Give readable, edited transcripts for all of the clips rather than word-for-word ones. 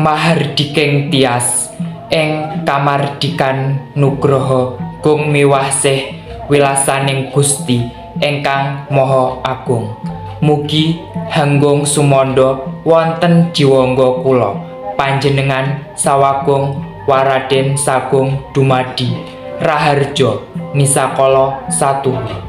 Mahardiking tias ing kamardikan nugroho gung miwah sih wilasaning Gusti ingkang Maha Agung. Mugi hanggung sumanda wonten jiwangga kula panjenengan sawagung waraden sagung dumadi raharja nisakala satuhu.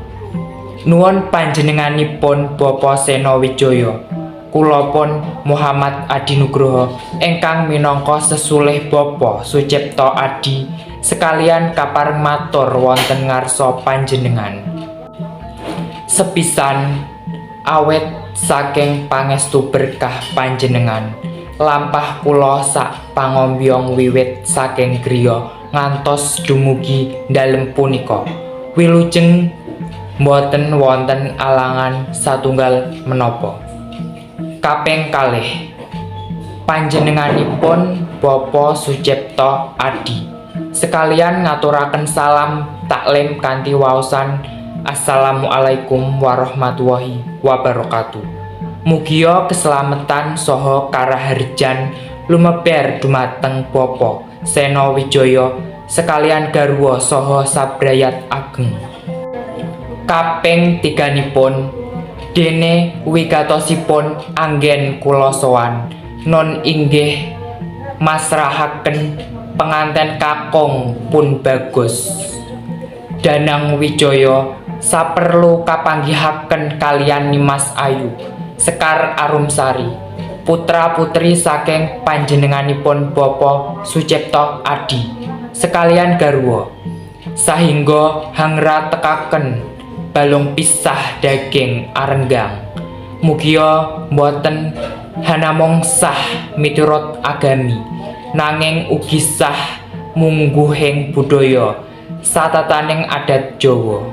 Nuwun panjenenganipun Bapa Sena Wijaya, kula pun Muhammad Adi Nugroho ingkang minangka sesulih Bapa Sucipto Adi sekalian kapareng matur wonten ngarsa panjenengan. Sepisan, awit saking pangestu berkah panjenengan, lampah kula sak pangombyong wiwit saking griya ngantos dumugi dalem punika wilujeng, boten wonten alangan satunggal menapa. Kaping kalih, panjenenganipun Bapa Sucipto Adi sekalian ngaturaken salam taklim kanthi waosan Assalamualaikum warahmatullahi wabarakatuh. Mugia keslametan saha karaharjan lumeber dumateng Bapa Sena Wijaya sekalian garwa saha sabrayat ageng. Kaping tiganipun, dene wigatosipun anggen kula sowan nun inggih masrahaken penganten kakung pun Bagus Danang Wijaya saperlu kapanggihaken kalian Nimas Ayu Sekar Arumsari, putra putri saking panjenenganipun Bapa Sucipto Adi sekalian garwa, sahingga hangratekaken balung pisah daging arenggang. Mugia boten hanamung sah miturut agami, nanging ugi sah mungguhing budaya satataning adat Jawa.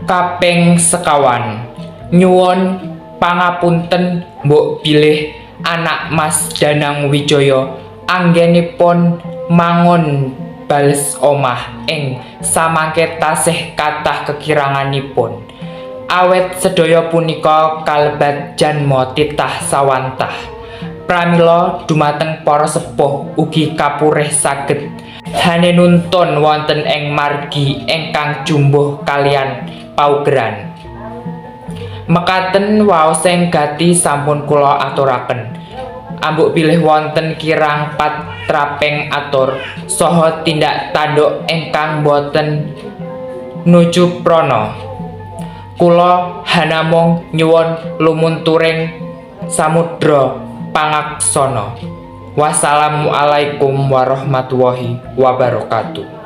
Kaping sekawan, nyuwun pangapunten mbok bilih anak Mas Danang Wijaya anggenipun mangun bales omah ing samangke tasih kathah kekiranganipun, awit sedaya punika kalebat janma titah sawantah. Pramila dumateng para sepuh ugi kapurih saged hanenuntun wonten ing margi ingkang jumbuh kalian paugeran. Mekaten waosing gati sampun kula aturaken. Ambuk bilih wonten kirang patraping atur saha tindak tanduk ingkang boten nuju prana, kula hanamung nyuwun lumunturing samudra pangaksana. Wassalamualaikum warahmatullahi wabarakatuh.